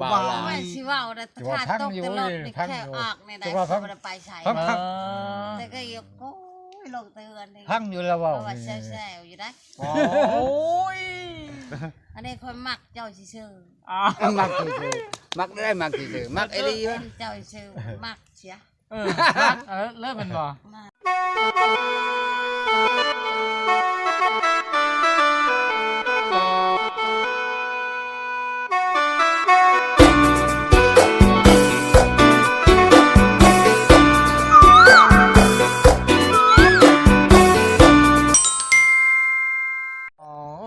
ບ່າວຫຼາຍ ໂອ້ຍ ຊິເວົ້າໄດ້ ຖ້າຕົກແຕ່ລົດນີ້ ແຄ່ອອກນີ້ໄດ້ ຊິບໍ່ໄດ້ໄປໃສ ພັງ ພັງ ແຕ່ກໍຢູ່ ໂອ້ຍ ລົງແຕ່ເຮືອນນີ້ ພັງຢູ່ລະເວົ້າ ເພາະວ່າແຊວໆຢູ່ໄດ໋ ໂອ້ຍ ອັນນີ້ຂ້ອຍມັກເຈົ້າຊື່ໆ ມັກຊື່ໆ ມັກໄດ້ມັກຊື່ໆ ມັກອີ່ຫຼີ ເຈົ້າຊື່ໆ ມັກເສຍ ເອີ ມັກ ເອີ ເລີກແມ່ນບໍ່? ອໍ ຄ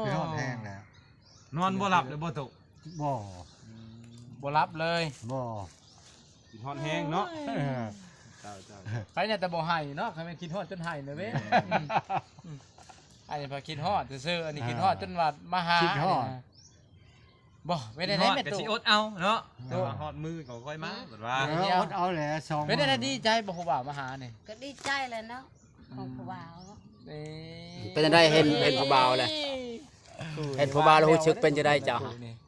ິດຮອດແຮງແລ້ວ ນອນບໍ່ຫຼັບເລີຍບໍ່ຕຸ? ບໍ່ ບໍ່ຫຼັບເລີຍ ບໍ່ ຄິດຮອດແຮງເນາະ ເອີ ເຈົ້າ ເຈົ້າ ໃຜແດ່ແຕ່ບໍ່ໄຫ້ເນາະ ຄັນແມ່ນຄິດຮອດຈົນໄຫ້ນະເວີຍ ອືມ ອັນນີ້ພາຄິດຮອດຊື່ໆ ອັນນີ້ຄິດຮອດ ອ່າ ຈົນວ່າມາຫາ ຄິດຮອດ ນີ້ນະ ບໍ່ ເປັນແນວໃດແມ່ຕູ້ ຄິດຮອດກໍຊິອົດເອົາເນາະ ໂອ້ ຮອດມື້ກໍຄ່ອຍມາ ອືມ ແບບວ່າ ເອີ ອົດເອົາແຫຼະ ສອງ ເປັນແນວໃດ ມື້ ດີໃຈບໍ່ ຜູ້ບ່າວມາຫານີ້ ກໍດີໃຈແຫຼະເນາະ ອືມ ຂອງຜູ້ບ່າວເນາະ ເອີ ເປັນຈັ່ງໃດ ເຫັນ ເຫັນຜູ້ບ່າວແລ້ວ ເອີ ເຫັນຜູ້ບ່າວແລ້ວຮູ້ສຶກເປັນຈັ່ງໃດເຈົ້າ?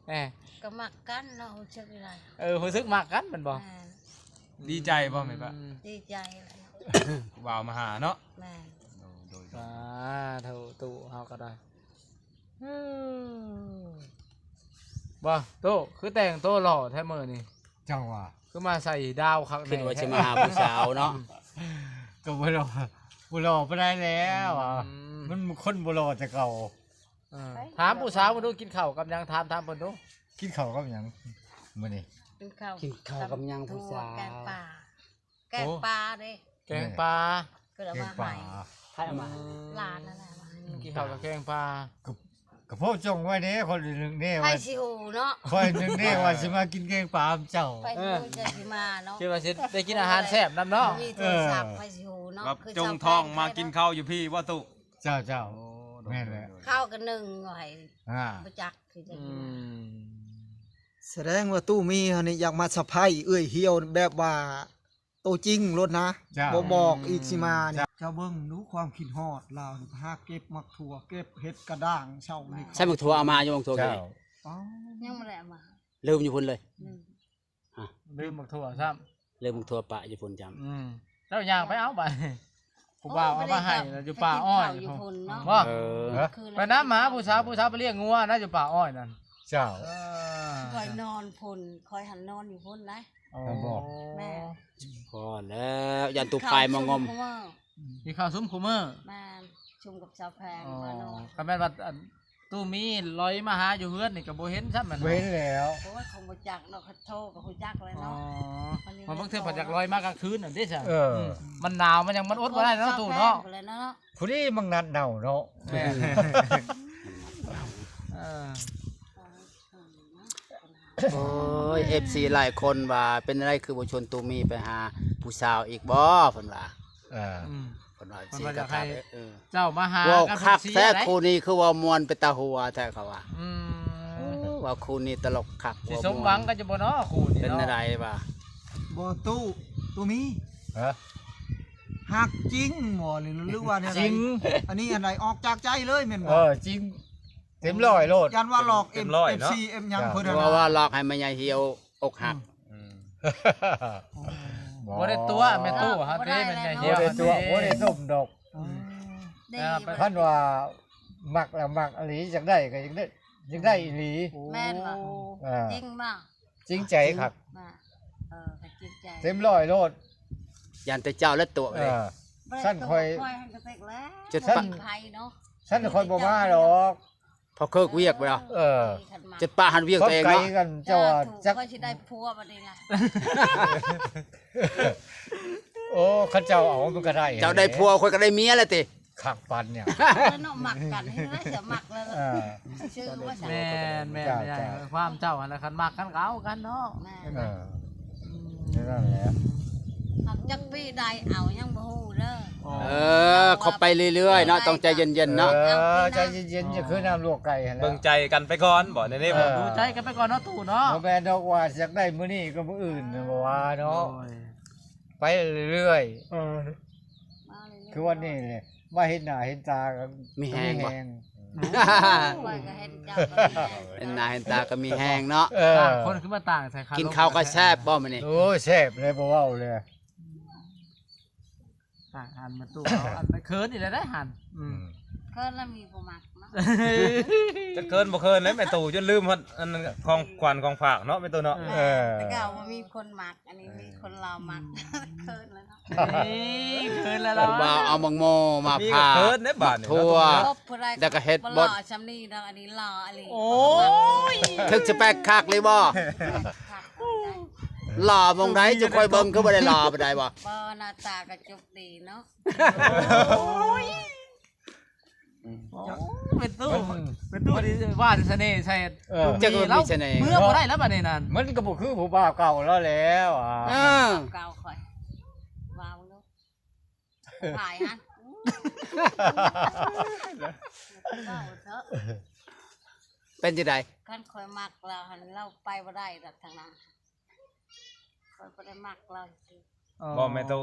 ແມ່ ກໍມັກກັນເນາະ ຮູ້ສຶກຈັ່ງໃດ? ເອີ ຮູ້ສຶກມັກກັນແມ່ນບໍ່? ແມ່ນ ດີໃຈບໍ່ແມ່ນປະ? ອືມ ດີໃຈແຫຼະ ຜູ້ບ່າວມາຫາເນາະ ແມ່ນ ໂດຍ ໂດຍ ສາທຸ ຕູ້ເຮົາກໍໄດ້ ບໍ່ຕູ້ ຄືແຕ່ງໂຕຫຼໍ່ແທ້ມື້ນີ້ ຈັ່ງວ່າ ຄືມາໃສ່ດາວຄັກແນ່ ຄິດວ່າຊິມາຫາຜູ້ສາວເນາະ ກໍບໍ່ຫຼໍ່ ບໍ່ຫຼໍ່ປານໃດແລ້ວ ອືມ ມັນຄົນບໍ່ຫຼໍ່ແຕ່ເກົ່າ ເອີ ຖາມຜູ້ສາວເບິ່ງດູ ກິນເຂົ້າກັບຫຍັງ? ຖາມ ຖາມເພິ່ນດູ ກິນເຂົ້າກັບຫຍັງມື້ນີ້? ກິນເຂົ້າ ກິນເຂົ້າກັບຫຍັງຜູ້ສາວ? ແກງປາ ແກງປາເດ້ ແກງປາ ເພິ່ນເອົາມາໃຫ້ ໃຜເອົາມາໃຫ້? ອືມ ຫຼານນັ້ນແຫຼະ ອືມ ກິນເຂົ້າກັບແກງປາ ກໍ ກໍພວກຈົ່ງໄວ້ເດ້ ຂ້ອຍໜຶ່ງແນ່ວ່າ ໃຜຊິຮູ້ເນາະ ຂ້ອຍໜຶ່ງແນ່ວ່າຊິມາກິນແກງປານຳເຈົ້າ ໃຜຊິຮູ້ ເອີ ຈະຊິມາເນາະ ຄິດວ່າຊິໄດ້ກິນອາຫານແຊບນຳເນາະ ມີໂທລະສັບ ເອີ ໃຜຊິຮູ້ເນາະ ແບບຈົ່ງທ້ອງມາກິນເຂົ້າຢູ່ພີ້ບໍ່ຕູ້? ເຈົ້າ ເຈົ້າ ໂອ້ ແມ່ນແຫຼະ ໂດຍ ໂດຍ ເຂົ້າກັນໜຶ່ງໄວ້ ອ່າ ບໍ່ຈັກຄືຈະ ອືມ ສະແດງວ່າຕູ້ມີເຮົານີ້ຢາກມາສະໄພເອື້ອຍຫ່ຽວ ແບບວ່າໂຕຈິງໂລດນະ ເຈົ້າ ບໍ່ບອກອີກຊິມານີ້ ເຈົ້າ ເຈົ້າເບິ່ງດູຄວາມຄິດຮອດລາວນີ້ ຫາເກັບໝາກຖົ່ວ ເກັບເຫັດກະດ້າງເຊົ້ານີ້ ໃສ່ໝາກຖົ່ວເອົາມາຢູ່ ໝາກຖົ່ວ ເຈົ້າ ອໍ ຍັງບໍ່ໄດ້ເອົາມາ ລືມຢູ່ພຸ້ນເລີຍ ລືມ ລືມໝາກຖົ່ວຊ້ຳ ລືມໝາກຖົ່ວປະຢູ່ພຸ້ນຈ້ຳ ອືມ ເຈົ້າຍ່າງໄປເອົາບາດນີ້ ຜູ້ບ່າວເອົາມາໃຫ້ຢູ່ປ່າອ້ອຍ ໂອ້ ບໍ່ໄດ້ກິນເຂົ້າຢູ່ພຸ້ນເນາະ ບໍ່ ເອີ ໄປນຳຫາຜູ້ສາວ ຜູ້ສາວໄປລ້ຽງງົວນະຢູ່ປ່າອ້ອຍນັ້ນ ເຈົ້າ ເອີ ຂ້ອຍນອນພຸ້ນ ຂ້ອຍຫັ້ນນອນຢູ່ພຸ້ນໄດ໋ ອໍ ແມ່ນ ພໍແລ້ວ ຢ້ານຕູ້ພາຍມາງົມ ກິນເຂົ້າຊຸມຄູ່ມື້ ແມ່ນ ຊຸມກັບສາວແພງ ອໍ ມານອນ ກໍແມ່ນວ່າ ຕູ້ມີລອຍມາຫາຢູ່ເຮືອນນີ້ກໍບໍ່ເຫັນຊ້ຳແມ່ນບໍ່? ບໍ່ເຫັນແລ້ວ ໂອ້ຍ ຄົງບໍ່ຈັກເນາະ ຄັນໂທກໍຮູ້ຈັກແລ້ວເນາະ ອໍ ບາງເທື່ອເພິ່ນຢາກລອຍມາກາງຄືນນັ້ນເດ້ຊະ ເອີ ອືມ ມັນໜາວ ມັນຫຍັງ ມັນອົດບໍ່ໄດ້ເນາະຕູ້ເນາະ ຜູ້ນີ້ມັກນັດເນົ່າເນາະ ແມ່ນ ເອີ ໂອ້ຍ ເອັຟຊີຫຼາຍຄົນວ່າ ເປັນຈັ່ງໃດຄືບໍ່ຊວນຕູ້ມີໄປຫາຜູ້ສາວອີກບໍ່ ເພິ່ນວ່າ ເອີ ອືມ ເພິ່ນວ່າ ເພິ່ນວ່າຢາກໃຫ້ ເອີ ເຈົ້າມາຫາ ເວົ້າຄັກແທ້ຄູ່ນີ້ ຄືເວົ້າມ່ວນເປັນຕາຫົວແທ້ ເຂົາວ່າ ອືມ ເວົ້າຄູ່ນີ້ຕະຫຼົກຄັກ ຊິສົມຫວັງກັນຢູ່ບໍ່ເນາະຄູ່ນີ້ເນາະ ເປັນຈັ່ງໃດວ່າ ບໍ່ຕູ້ ຕູ້ມີ ຮະ ຮັກຈິງບໍ່ ຫຼືວ່າແນວໃດ ຈິງ ອັນນີ້ອັນໃດ ອອກຈາກໃຈເລີຍແມ່ນບໍ່? ເອີ ຈິງ ເຕັມຮ້ອຍໂລດ ຢ້ານວ່າຫຼອກ ເອັມ ເອັຟຊີ ເອັມຫຍັງເພິ່ນ ວ່າ ວ່າຫຼອກໃຫ້ແມ່ໃຫຍ່ຫ່ຽວ ອົກຫັກ ອືມ ອືມ ບໍ່ໄດ້ຕົວະແມ່ຕູ້ ຫາເດ້ແມ່ໃຫຍ່ຫ່ຽວ ບໍ່ໄດ້ຕົວະ ບໍ່ໄດ້ຕົ້ມດອກ ອືມ ຄັນວ່າມັກລະມັກອີ່ຫຼີ ຢາກໄດ້ກໍຢາກໄດ້ ຢາກໄດ້ອີ່ຫຼີ ແມ່ນບໍ່? ເອີ ຈິງບໍ່? ຈິງໃຈຄັກ ເອີ ກໍຈິງໃຈ ເຕັມຮ້ອຍໂລດ ຢ້ານແຕ່ເຈົ້າແລະຕົວະເລີຍ ເອີ ຊັ້ນຂ້ອຍ ຂ້ອຍຫັ້ນກໍເຕັກແລ້ວ ຊັ້ນ ບໍ່ມີໃຜເນາະ ຊັ້ນຂ້ອຍບໍ່ມາດອກ ເພາະເຄີກວຽກບໍ່ລະ ເອີ ຈະປະຫັນວຽກຕົວເອງເນາະ ເຈົ້າວ່າຈັກ ຂ້ອຍຊິໄດ້ຜົວບັດນີ້ລະ ໂອ້ ຄັນເຈົ້າເອົາມັນກໍໄດ້ ເຈົ້າໄດ້ຜົວ ຂ້ອຍກໍໄດ້ເມຍແລ້ວຕິ ຄັກປານຫຍັງ ເນາະ ມັກກັນ ເຮັດແລ້ວຈະມັກແລ້ວ ເອີ ຊື່ວ່າຊັ້ນ ແມ່ນໆ ຄວາມເຈົ້າຫັ້ນລະ ຄັນມັກກັນກໍເອົາກັນເນາະ ແມ່ນ ເອີ ນັ້ນແຫຼະ ຈັກປີໃດເອົາຍັງບໍ່ຮູ້ເດີ ເອີ ເຂົາໄປເລື້ອຍໆເນາະ ຕ້ອງໃຈເຢັນໆເນາະ ເອີ ໃຈເຢັນໆ ຢ່າຄືນ້ຳລວກໄກ່ຫັ້ນແຫຼະ ເບິ່ງໃຈກັນໄປກ່ອນ ບໍ່ແນວນີ້ ເອີ ດູໃຈກັນໄປກ່ອນເນາະ ຕູ້ເນາະ ບໍ່ແມ່ນດອກວ່າຊິຢາກໄດ້ມື້ນີ້ກັບມື້ອື່ນ ບໍ່ວ່າເນາະ ໂດຍ ໄປເລື້ອຍໆ ເອີ ມາເລື້ອຍໆ ຄືວັນນີ້ແຫຼະ ມາເຫັນໜ້າເຫັນຕາກັນ ມີແຮງບໍ່? ມີແຮງ ຂ້ອຍກໍເຫັນເຈົ້າກໍມີແຮງ ເຫັນໜ້າເຫັນຕາກໍມີແຮງເນາະ. ເອີ ຕ່າງຄົນຄືມາຕ່າງໃສ່ຂາລົມ ກິນເຂົ້າກໍແຊບບໍ່ມື້ນີ້? ໂອ້ຍ ແຊບເລີຍ ບໍ່ເວົ້າເລີຍ. ອ່າ ອັນແມ່ຕູ້ເຮົາ ອັນເຂີນອີກແລ້ວໄດ໋ຫັ້ນ. ອືມ ເຂີນແລ້ວມີຜູ້ມັກເນາະ. ຈັກເຂີນບໍ່ເຂີນແລ້ວແມ່ຕູ້ ຈົນລືມຮອດອັນຂອງຂວັນຂອງຝາກເນາະ ແມ່ຕູ້ເນາະ. ເອີ ແຕ່ເກົ່າບໍ່ມີຄົນມັກ ອັນນີ້ມີຄົນລາວມັກ ເຂີນແລ້ວເນາະ. ນີ້ເຂີນແລ້ວລາວ ຜູ້ບ່າວເອົາໝາກໂມມາ ມີກໍເຂີນເດ້ບາດນີ້ ຖົ່ວ ແລ້ວກໍເຮັດບົດ ບໍ່ຫຼໍ່ຊ່ຳນີ້ດອກ ອັນນີ້ຫຼໍ່ອີ່ຫຼີ. ໂອ້ຍ ຖືກສະເປັກຄັກເລີຍບໍ່? ຫຼໍ່ໝ່ອງໃດ? ຈຸຂ້ອຍເບິ່ງຄືບໍ່ໄດ້ຫຼໍ່ປານໃດບໍ່? ບໍ່ ໜ້າຕາກໍຈຸກດີເນາະ. ໂອ້ຍ ໂອ້ ແມ່ຕູ້ ມັນ ແມ່ຕູ້ນີ້ວ່າສະເໜ່ໃສ່ ເອີ ຕູ້ມີ ຈັກວ່າມີສະເໜ່ ເມືອບໍ່ໄດ້ແລ້ວບາດນີ້ນັ້ນ. ມັນກໍບໍ່ຄືຜູ້ບ່າວເກົ່າລາວແລ້ວ ອ່າ ເອີ ເກົ່າຂ້ອຍ ເວົ້າໂລດ ຫຼາຍຫັ້ນ ເວົ້າເຖາະ. ເປັນຈັ່ງໃດ? ຄັນຂ້ອຍມັກລາວຫັ້ນ ລາວໄປບໍ່ໄດ້ດອກທາງນັ້ນ ຂ້ອຍບໍ່ໄດ້ມັກລາວ. ອໍ ບໍ່ ແມ່ຕູ້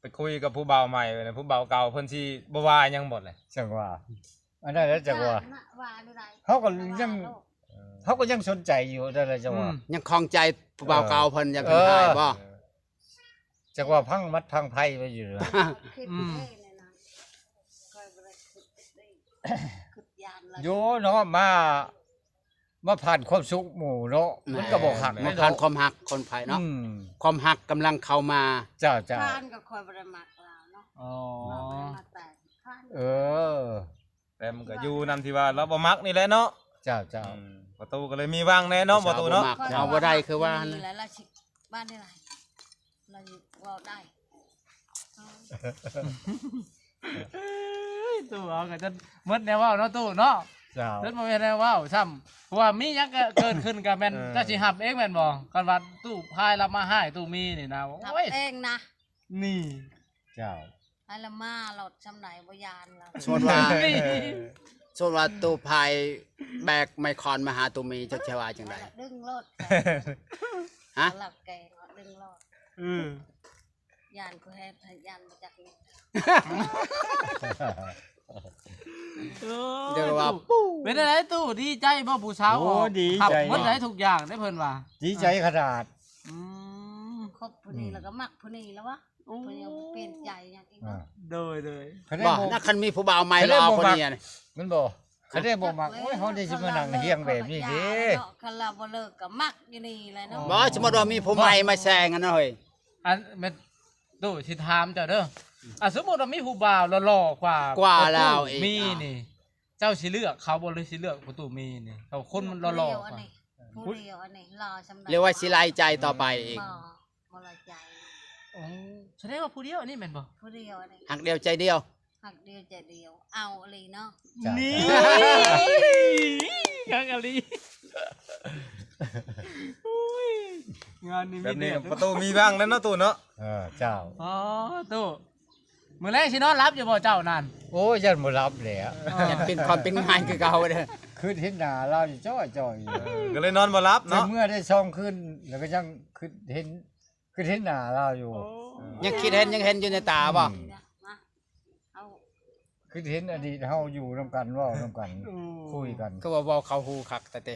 ໄປຄຸຍກັບຜູ້ບ່າວໃໝ່ ຜູ້ບ່າວເກົ່າເພິ່ນຊິບໍ່ວ່າຫຍັງບໍ່ແຫຼະ? ຈັ່ງວ່າ ອັນນັ້ນແຫຼະ ຈັ່ງວ່າ ເຮົາກໍຍັງ ເຮົາກໍຍັງສົນໃຈຢູ່ນັ້ນແຫຼະ ຈັ່ງວ່າ ອືມ ຍັງຂ້ອງໃຈຜູ້ບ່າວເກົ່າເພິ່ນ ເອີ ຢ້ານເພິ່ນຮ້າຍບໍ່? ເອີ ຈັ່ງວ່າພັງມັດພັງໄພໄວ້ຢູ່. ອືມ ໂຍເນາະ ມາ ມາຜ່ານຄວາມສຸກໝູ່ເນາະ ແມ່ນ ມັນກໍບໍ່ຄັກ ມາຜ່ານຄວາມຮັກຄົນໄພເນາະ. ອືມ ຄວາມຮັກກຳລັງເຂົ້າມາ. ເຈົ້າໆ ຜ່ານກໍຂ້ອຍບໍ່ໄດ້ມັກລາວເນາະ. ອໍ ເອີ ແຕ່ມັນກໍຢູ່ນຳທີ່ວ່າລາວບໍ່ມັກນີ້ແຫຼະເນາະ. ເຈົ້າໆ ອືມ ປະຕູກໍເລີຍມີຫວັງແດ່ເນາະ ປະຕູເນາະ. ເອົາບໍ່ໄດ້ຄືວ່າຫັ້ນ ລາວຊິ ບ້ານນີ້ລະ ລາວເວົ້າໄດ້. ເອີຍ ຕູ້ເອົາກໍຈົນໝົດແນວເວົ້າເນາະຕູ້ເນາະ. ເຈົ້າ ຈົນບໍ່ມີແນວເວົ້າຊ້ຳ ເພາະວ່າມີຫຍັງກໍເກີດຂຶ້ນກໍແມ່ນ ເອີ ເຈົ້າຊິຮັບເອງແມ່ນບໍ່? ຄັນວ່າຕູ້ພາຍລາວມາຮ້າຍຕູ້ມີນີ້ນະ ໂອ້ຍ ຮັບເອງນະ ນີ້ ເຈົ້າ ໃຫ້ລາວມາໂລດ ຊ່ຳໃດບໍ່ຢ້ານລາວ. ສົມມຸດວ່າ ສົມມຸດວ່າຕູ້ພາຍແບກໄມ້ຄ້ອນມາຫາຕູ້ມີ ເຈົ້າຊິວ່າຈັ່ງໃດ? ດຶງໂລດ ຮະ? ລາວແກ່ງ ດຶງໂລດ. ອື ຢ້ານກູແຮດ ຢ້ານບໍ່ຈັກເຮັດ. ເອີ ຈັ່ງວ່າ ເປັນຈັ່ງໃດຕູ້ ດີໃຈບໍ່ຜູ້ສາວ? ໂອ້ ດີໃຈ ໝົດໄດ້ທຸກຢ່າງເດ້ເພິ່ນວ່າ ດີໃຈຂະໜາດ. ອືມ ຄົບຜູ້ນີ້ ອືມ ແລ້ວກໍມັກຜູ້ນີ້ແລ້ວວະ. ໂອ້ ເພິ່ນຍັງບໍ່ປ່ຽນໃຈຫຍັງອີກເນາະ. ອ່າ ໂດຍໆ ບໍ່ນະ ຄັນມີຜູ້ບ່າວໃໝ່ຫຼໍ່ຜູ້ນີ້ນະ ແມ່ນບໍ່? ຄັນໄດ້ບໍ່ມັກ ໂອ້ຍ ເຮົາໄດ້ຊິມານັ່ງຮຽງແບບນີ້ເດ້. ຄັນລາວບໍ່ເລີກກໍມັກຢູ່ນີ້ແຫຼະເນາະ. ອໍ ບໍ່ ສົມມຸດວ່າມີຜູ້ໃໝ່ມາແຊງຫັ້ນນະເຮີ້ຍ. ອັນແມ່ນຕູ້ຊິຖາມເຈົ້າເດີ ອ່າ ສົມມຸດວ່າມີຜູ້ບ່າວຫຼໍ່ໆກວ່າ ກວ່າລາວອີກ ມີນີ້ ເຈົ້າຊິເລືອກເຂົາບໍ່ ຫຼືຊິເລືອກປະຕູມີນີ້? ເຂົາຄົນມັນຫຼໍ່ໆກວ່າ ຜູ້ດຽວອັນນີ້ ຜູ້ດຽວອັນນີ້ຫຼໍ່ຊ່ຳໃດ ຫຼືວ່າຊິໄລ່ໃຈຕໍ່ໄປອີກ? ບໍ່ ບໍ່ລະໃຈ. ໂອ້ ສະແດງວ່າຜູ້ດຽວອັນນີ້ແມ່ນບໍ່? ຜູ້ດຽວອັນນີ້ ຮັກດຽວໃຈດຽວ ຮັກດຽວໃຈດຽວ ເອົາອີ່ຫຼີເນາະ. ຈ້າ ນີ້ ຈ້າ ຄັກອີ່ຫຼີ. ໂອ້ຍ ງານນີ້ມີແບບນີ້ປະຕູມີຫວັງແລ້ວເນາະຕູ້ເນາະ. ເອີ ເຈົ້າ ອໍ ຕູ້ ມື້ແລງຊິນອນຫຼັບຢູ່ບໍ່ເຈົ້ານັ້ນ? ໂອ້ຍ ຢ້ານບໍ່ຫຼັບແຫຼະ ເອີ ຢ້ານເປັນຄວາມເປັນງານຄືເກົ່າເດີ ຄິດເຫັນໜ້າລາວຢູ່ຈ້ອຍໆຢູ່ ກໍເລີຍນອນບໍ່ຫຼັບເນາະ. ເມື່ອໄດ້ສອງຄືນ ແລ້ວກໍຍັງຄິດເຫັນ ຄິດເຫັນໜ້າລາວຢູ່. ໂອ້ ຍັງຄິດເຫັນ ຍັງເຫັນຢູ່ໃນຕາບໍ່? ອືມ ມາ ເອົາ ຄືເຫັນອະດີດເຮົາຢູ່ນຳກັນ ເວົ້ານຳກັນ ໂອ້ ຄຸຍກັນ ຄືວ່າເວົ້າເຂົ້າຫູຄັກແທ້ຕິ.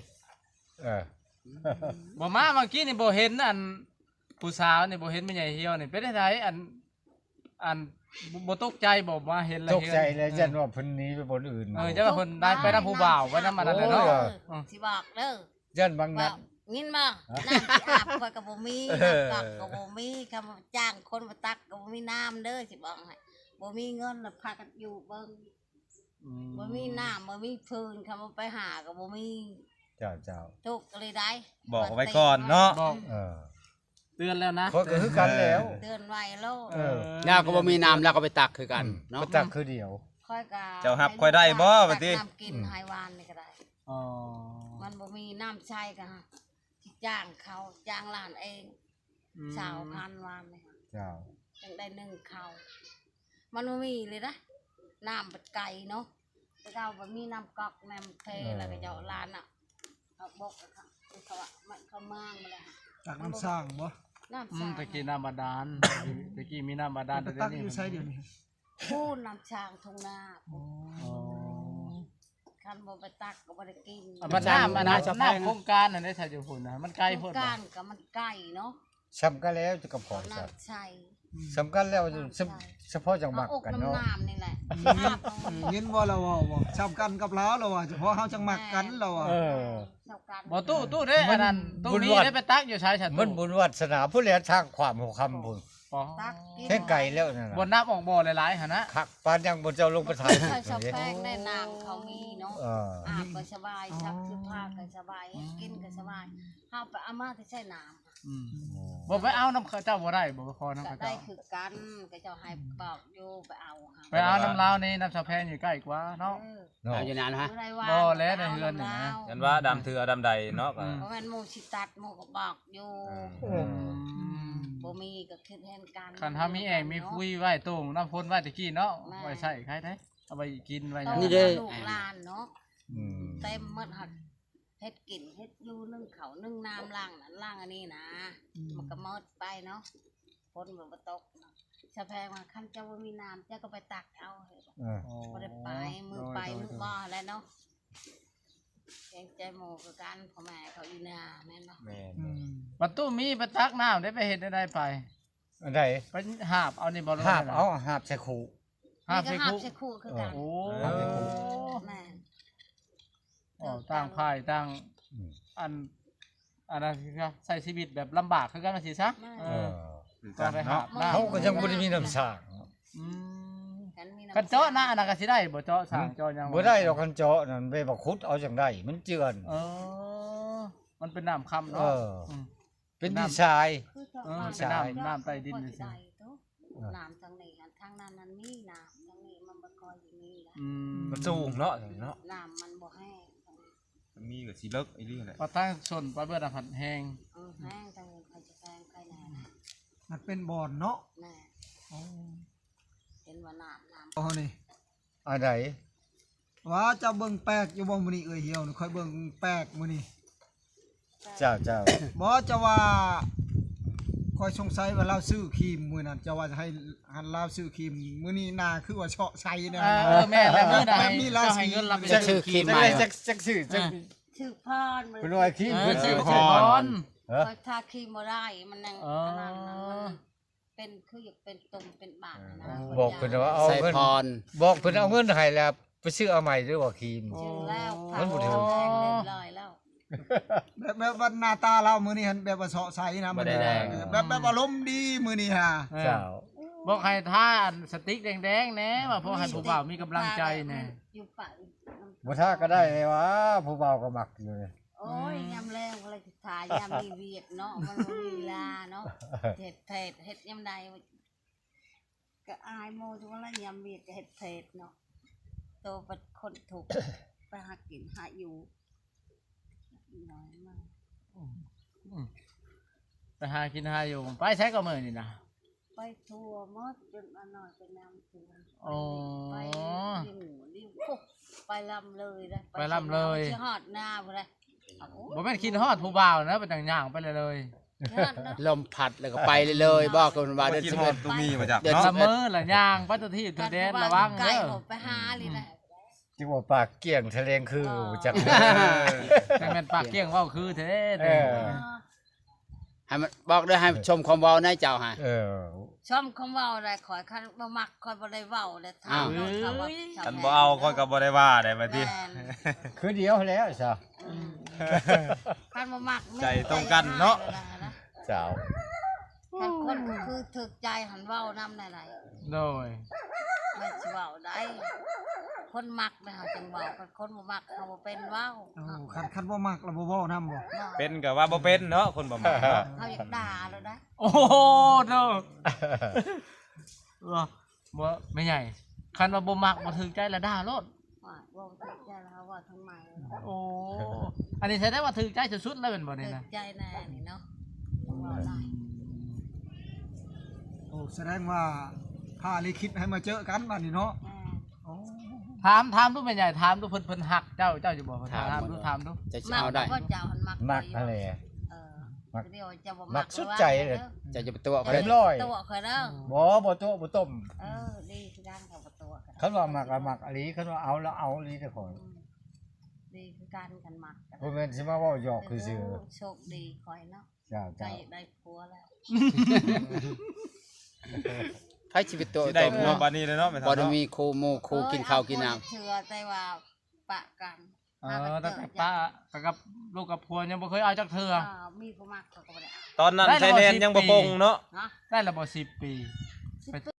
ເອີ ບໍ່ມາ ເມື່ອກີ້ນີ້ບໍ່ເຫັນອັນຜູ້ສາວນີ້ ບໍ່ເຫັນແມ່ໃຫຍ່ຮຽວນີ້ ເປັນຈັ່ງໃດ? ອັນ ອັນ ບໍ່ ບໍ່ຕົກໃຈບໍ່ ມາເຫັນແລ້ວ? ຕົກໃຈແລ້ວ ຢ້ານວ່າເພິ່ນໜີໄປບ່ອນອື່ນ. ເອີ ຢ້ານວ່າເພິ່ນໄດ້ໄປນຳຜູ້ບ່າວ ໄປນຳອັນນັ້ນແຫຼະເນາະ. ເອີ ເອີ ຊິບອກເດີ ຢ້ານບາງນັດ ຍິນບໍ່? ນ້ຳຊິອາບຂ້ອຍກໍບໍ່ມີ ນ້ຳກັອກກໍບໍ່ມີ ຄຳວ່າຈ້າງຄົນມາຕັກກໍບໍ່ມີນ້ຳເດີ ຊິບອກໃຫ້ ບໍ່ມີເງິນລະພາກັນຢູ່ເບິ່ງ. ອືມ ບໍ່ມີນ້ຳບໍ່ມີຟືນ ຄຳວ່າໄປຫາກໍບໍ່ມີ. ເຈົ້າໆ ທຸກອີ່ຫຼີໃດ ບອກໄວ້ກ່ອນເນາະ. ບອກ ເອີ ເຕືອນແລ້ວນະ ຂ້ອຍກໍຄືກັນແລ້ວ ເຕືອນໄວ້ໂລດ. ເອີ ລາວກໍບໍ່ມີນ້ຳ ລາວກໍໄປຕັກຄືກັນເນາະ ໄປຕັກຄືດຽວ. ຂ້ອຍກໍ ເຈົ້າຮັບຂ້ອຍໄດ້ບໍ່ວ່າຕິ? ຕັກນ້ຳກິນ ອືມ ໃຫ້ຫວານນີ້ກໍໄດ້. ອໍ ມັນບໍ່ມີນ້ຳໃຊ້ກໍ ຊິຈ້າງເຂົາ ຈ້າງຫຼານເອງ. ອືມ ຊາວພັນຫວານນີ້ ເຈົ້າ ຈັ່ງໄດ້ໜຶ່ງເຂົ້າ. ມັນບໍ່ມີເລີຍນະ ນ້ຳບັດໄກເນາະ ແຕ່ເກົ່າບໍ່ມີນ້ຳກັອກນ້ຳເພ ເອີ ແລ້ວກໍເຈາະລານນະ ເຂົາບອກ ເຂົາວ່າມັນເຂົ້າມາງມາແລ້ວ ຈາກນ້ຳສ້າງບໍ່? ນ້ຳ ອືມ ສ້າງ ແຕ່ກີ້ນ້ຳບາດານ ແຕ່ກີ້ມີນ້ຳບາດານ ແຕ່ດຽວນີ້ ຢູ່ໃສດຽວນີ້? ພູ້ນ ນ້ຳສ້າງທົ່ງນາ. ອໍ ອໍ ຄັນບໍ່ໄປຕັກກໍບໍ່ໄດ້ກິນ. ອາ ບັດນ້ຳ ອັນນັ້ນ ນ້ຳໂຄງການນັ້ນເດ້ ຖ້າຢູ່ພຸ້ນນະ ມັນໄກໂພດບໍ່? ໂຄງການກໍມັນໄກເນາະ. ສ່ຳກັນແລ້ວຈະກັບຂອງ ເອົານ້ຳໃສ່ ສ່ຳກັນແລ້ວ ນ້ຳໃສ່ ສະເພາະຈັ່ງມັກກັນເນາະ ເອົາອົກນ້ຳນ້ຳນີ້ແຫຼະ. ອືມ ເຫັນບໍ່ລາວເວົ້າບໍ່ ສ່ຳກັນກັບລາວ ລາວວ່າ ສະເພາະເຮົາຈັ່ງມັກກັນ ລາວວ່າ. ເອີ ເອີ ສ່ຳກັນ ບໍ່ຕູ້ ຕູ້ເດ້ ອັນນັ້ນ ຕູ້ມີໄດ້ໄປຕັກຢູ່ໃສຊະ? ມັນບຸນວາສະໜາພຸ້ນແຫຼະ ທາງຂວາມຫົວຄຳພຸ້ນ. ຕັກກິນ ແຮງໄກແລ້ວນັ້ນນະ ບ່ອນນ້ຳອອກບໍ່ຫຼາຍໆຫັ້ນນະ ຄັກປານຫຍັງບໍ່ເຈົ້າລົງໄປຖ່າຍ ໃສ່ຊາວແພງໄດ້ນ້ຳເຂົາມີເນາະ. ເອີ ອາບກໍສະບາຍ ຊັກເສື້ອຜ້າກໍສະບາຍ ເຮັດກິນກໍສະບາຍ. ເຮົາໄປເອົາມາແຕ່ໃສນ້ຳ? ອືມ ບໍ່ໄປເອົານຳເຂົາເຈົ້າບໍ່ໄດ້ບໍ່? ໄປຂໍນຳເຂົາເຈົ້າ ກໍໄດ້ຄືກັນ ເຂົາເຈົ້າໃຫ້ບອກຢູ່ໄປເອົາ. ໄປເອົານຳລາວນີ້ ນຳຊາວແພງນີ້ໃກ້ກວ່າເນາະ. ເອີ ເນາະ ເອົາຢູ່ນັ້ນຫະ ບໍ່ແລະໃນເຮືອນນີ້ນະ ເຫັນວ່າດຳເທື່ອດຳໃດເນາະ. ອືມ ບໍ່ແມ່ນໝູ່ຊິຕັດ ໝູ່ກໍບອກຢູ່. ອືມ ອືມ ບໍ່ມີກໍຄິດແທນກັນ. ຄັນເຮົາມີແອ່ງມີຄຸຍໄວ້ ໂຕ່ງນ້ຳຝົນໄວ້ແຕ່ກີ້ເນາະ ແມ່ນ ໄວ້ໃຊ້ໃຄໄດ້ ເອົາໄວ້ກິນໄວ້ຫຍັງ ນີ້ເດ້ ລູກຫຼານເນາະ. ອືມ ເຕັມໝົດ ເຮັດກິນ ເຮັດຢູ່ ໜຶ້ງເຂົ້າ ໜຶ້ງນ້ຳ ລ້າງນັ້ນລ້າງອັນນີ້ນະ. ອືມ ມັນກໍໝົດໄປເນາະ ຝົນມັນບໍ່ຕົກເນາະ. ຊາວແພງວ່າ ຄັນເຈົ້າບໍ່ມີນ້ຳ ເຈົ້າກໍໄປຕັກເອົາ. ເອີ ບໍ່ໄດ້ໄປ ມື້ໄປມື້ມາແຫຼະເນາະ. ເກງໃຈໝູ່ຄືກັນ ພໍ່ແມ່ເຂົາຢູ່ນາແມ່ນບໍ່? ແມ່ນ ອືມ ບັດຕູ້ມີໄປຕັກນ້ຳໄດ້ ໄປເຮັດແນວໃດໄປ? ອັນໃດ? ໄປຫາບເອົານີ້ບໍ່? ຫາບເອົາ ຫາບໃສ່ຄຸ ຫາບໃສ່ຄຸ ນີ້ກໍຫາບໃສ່ຄຸຄືກັນ. ໂອ້ ຫາບໃສ່ຄຸ ແມ່ນ ອໍ ຕ່າງຝ່າຍຕ່າງ ອືມ ອັນ ອັນນັ້ນຊິຊະ ໃຊ້ຊີວິດແບບລຳບາກຄືກັນວ່າຊີ້ຊະ. ແມ່ນ ເອີ ເອີ ຄືກັນເນາະ ເຮົາກໍຍັງບໍ່ໄດ້ມີນ້ຳສ້າງ. ອືມ ຄັນມີນ້ຳ ຄັນເຈາະນະ ອັນນັ້ນກໍຊິໄດ້ບໍ່? ເຈາະສ້າງ ເຈາະຫຍັງ ບໍ່ໄດ້ດອກ. ຄັນເຈາະນັ້ນ ແບບວ່າຂຸດເອົາຈັ່ງໃດ ມັນເຈື່ອນ. ເອີ ມັນເປັນນ້ຳຄຳເນາະ. ເອີ ອືມ ເປັນດິນຊາຍ ຄືເຈາະ ເອີ ເປັນນ້ຳ ນ້ຳໃຕ້ດິນ ຄືຊິໄດ້ໂຕ. ເອີ ນ້ຳທາງນີ້ຫັ້ນ ທາງນັ້ນມັນມີນ້ຳ ທາງນີ້ມັນບໍ່ຄ່ອຍມີນະ. ອືມ ມັນສູງເນາະ ເນາະ ນ້ຳມັນບໍ່ແຮງ. ມັນມີກໍຊິເລິກອີ່ຫຼີແຫຼະ ວ່າທາງຊົນໄປເບິດນະ ພັດແຮງ. ເອີ ແຮງ ທາງນີ້ເຂົາຈະແພງໄປແນ່ນະ ມັນເປັນບ່ອນເນາະ. ແມ່ນ ໂອ້ ເຫັນວ່ານ້ຳ ນ້ຳ ເຮົານີ້ ອັນໃດ? ວ່າເຈົ້າເບິ່ງແປກຢູ່ບໍ່ມື້ນີ້? ເອື້ອຍຫ່ຽວນີ້ ຂ້ອຍເບິ່ງແປກມື້ນີ້. ເຈົ້າ ເຈົ້າ ບໍ່ ເຈົ້າວ່າ ຂ້ອຍສົງໄສວ່າລາວຊື້ຄຣີມມື້ນັ້ນ ເຈົ້າວ່າຈະໃຫ້ ຫັ້ນລາວຊື້ຄຣີມ ມື້ນີ້ໜ້າຄືວ່າເຊາະໃສ່ແນວນັ້ນ. ເອີ ແມ່ນແລ້ວ ມື້ນັ້ນ ແບບມີລາສີ ເຈົ້າໃຫ້ເງິນລາວໄປຊື້ຄຣີມໃໝ່ ຈັກ ຈັກຊື້ ຈັກ ຊື້ພອນ ເພິ່ນວ່າຄຣີມ ເອີ ເພິ່ນຊື້ພອນ. ເອີ ຂ້ອຍທາຄຣີມບໍ່ໄດ້ ມັນຍັງ ເອີ ອັນນັ້ນ ມັນ ເປັນຄືຢາກເປັນຕຸ່ມເປັນບານນະ. ບອກເພິ່ນວ່າເອົາເງິນ ບອກເພິ່ນເອົາເງິນໃຫ້ແລ້ວ ໄປຊື້ເອົາໃໝ່ເດີວ່າຄຣີມ. ຊື້ແລ້ວ ມັນບໍ່ຖືກ ແພງເລີຍແລ້ວ. ແບບ ແບບວ່າໜ້າຕາລາວມື້ນີ້ຫັ້ນ ແບບວ່າເຊາະໃສນະ ບໍ່ໄດ້ແດງ ແບບ ແບບອາລົມດີມື້ນີ້ຫາ. ເຈົ້າ ບອກໃຫ້ທາອັນສະຕິກແດງໆແດ່ ວ່າພໍໃຫ້ຜູ້ບ່າວມີກຳລັງໃຈແດ່. ບໍ່ທາກໍໄດ້ແລ້ວວ່າ ຜູ້ບ່າວກໍມັກຢູ່. ໂອ້ຍ ອືມ ຍາມແລງບໍ່ໄດ້ຖ່າຍ ຍາມມີວຽກເນາະ ມັນບໍ່ມີເວລາເນາະ. ເຮັດເພຈ ເຮັດຍາມໃດ ກໍອາຍໝູ່ ວ່າລະຍາມວຽກກໍເຮັດເພຈເນາະ. ໂຕເປັນຄົນທຸກ ໄປຫາກິນຫາຢູ່ ອືມ ໄປຫາກິນຫາຢູ່. ໄປໃສກໍມື້ນີ້ນະ? ໄປທົ່ວໝົດ ຈົນອານ້ອຍໄປນຳ. ອໍ ໄປ ໄປລຳເລີຍເດ້ ໄປລຳເລີຍ ຊິຮອດນາພຸ້ນເດ້. ບໍ່ແມ່ນຄິດຮອດຜູ້ບ່າວນະ ເປັນຫຍັງຍ່າງໄປເລີຍ. ລົມພັດແລ້ວກໍໄປເລີຍໆ ບໍ່ ກໍວ່າເດືອນສິບເອັດ ບໍ່ຄິດຮອດ ບໍ່ມີມາຈາກ ເດືອນ ເນາະ ຊະເມີລະຍ່າງໄປຕົວທີ່ຕົວແດນ ລະວັງເດີ ໄປຫາລີແຫຼະ. ຈັ່ງວ່າປາກກ້ຽງຖະແຫຼງຄື ເອີ ຈັກ ຈັ່ງແມ່ນປາກກ້ຽງເວົ້າຄືແທ້. ເອີ ໃຫ້ມັນບອກເດີ ໃຫ້ຊົມຄວາມເວົ້ານະເຈົ້າຫາ. ເອີ ຊົມຄວາມເວົ້າໄດ້ ຂ້ອຍຄັນບໍ່ມັກ ຂ້ອຍບໍ່ໄດ້ເວົ້າເດ້. ຖ້າ ອ້າວ ເວົ້າ ຖ້າວ່າ ເອີຍ ຄັນບໍ່ເອົາ ຂ້ອຍກໍບໍ່ໄດ້ວ່າໄດ້ບັດນີ້. ແມ່ນ ຄືດຽວແລ້ວຊະ. ອືມ ຄັນບໍ່ມັກ ໃຈຕົງກັນເນາະ ເຈົ້າ. ຄັນຄົນຄືຖືກໃຈຫັ້ນເວົ້ານຳໄດ້. ໂດຍ ແມ່ນຊິເວົ້າໄດ້ ຄົນມັກແລ້ວເຮົາຈຶ່ງເວົ້າ ຄັນຄົນບໍ່ມັກເຮົາບໍ່ເປັນເວົ້າ. ໂອ້ ຄັນ ຄັນບໍ່ມັກແລ້ວບໍ່ເວົ້ານຳບໍ່? ເປັນກໍວ່າບໍ່ເປັນເນາະ ຄົນບໍ່ມັກເນາະ. ເຮົາຢາກດ່າໂລດໄດ໋. ໂອ້ໂຫ ໂດ ບໍ່ ແມ່ໃຫຍ່ ຄັນວ່າບໍ່ມັກບໍ່ຖືກໃຈລະດ່າໂລດ. ວ່າບໍ່ຖືກໃຈລະເວົ້າທາງໃໝ່. ໂອ້ ອັນນີ້ສະແດງວ່າຖືກໃຈສຸດໆແລ້ວແມ່ນບໍ່ນີ້ນະ? ຖືກໃຈແນ່ນີ້ເນາະ. ອືມ ໂອ້ ສະແດງວ່າຟ້າລິຂິດໃຫ້ມາເຈີກັນບັດນີ້ເນາະ. ແມ່ນ ໂອ້ ຖາມ ຖາມດູແມ່ໃຫຍ່ ຖາມດູເພິ່ນ ເພິ່ນຮັກເຈົ້າ ເຈົ້າຢູ່ບໍ່? ຖາມ ຖາມດູ ຖາມດູ ເຈົ້າຊິເອົາໄດ້. ມັກບໍ່ ເຈົ້າຫັ້ນມັກ ມັກຫັ້ນແຫຼະ. ເອີ ມັກ ດຽວເຈົ້າບໍ່ມັກ ມັກສຸດໃຈເລີຍ. ເຈົ້າຢ່າໄປຕົວະຂ້ອຍເດີ ຕົວະຂ້ອຍເດີ. ບໍ່ ບໍ່ຕົວະ ບໍ່ຕົ້ມ. ເອີ ດີຄືກັນ ເຂົາບໍ່ຕົວະກັນ. ຄັນວ່າມັກລະມັກອີ່ຫຼີ ຄັນວ່າເອົາລະເອົາອີ່ຫຼີເດີຂ້ອຍ. ອືມ ດີຄືກັນ ຄັນມັກກໍ ບໍ່ແມ່ນຊິມາເວົ້າຫຍອກຊື່ໆ ໂຊກດີຂ້ອຍເນາະ ເຈົ້າ ເຈົ້າ ໄດ້ຜົວແລ້ວ ໃຜຊິໄປໂຕ້ ຊິໄດ້ຜົວບັດນີ້ແຫຼະເນາະ ບໍ່ໄດ້ມີຄູ່ໝູ່ຄູ່ກິນເຂົ້າກິນນ້ຳ ເທື່ອ ແຕ່ວ່າປະກັນ ເອີ ຕັ້ງແຕ່ປະກັນກັບລູກກັບຜົວ ຍັງບໍ່ເຄີຍເອົາຈັກເທື່ອ ມີຜູ້ມັກເຂົາກໍບໍ່ໄດ້ເອົາ ຕອນນັ້ນໄຊແດນຍັງບໍ່ປົງເນາະ ໄດ້ລະບໍ່ ສິບປີ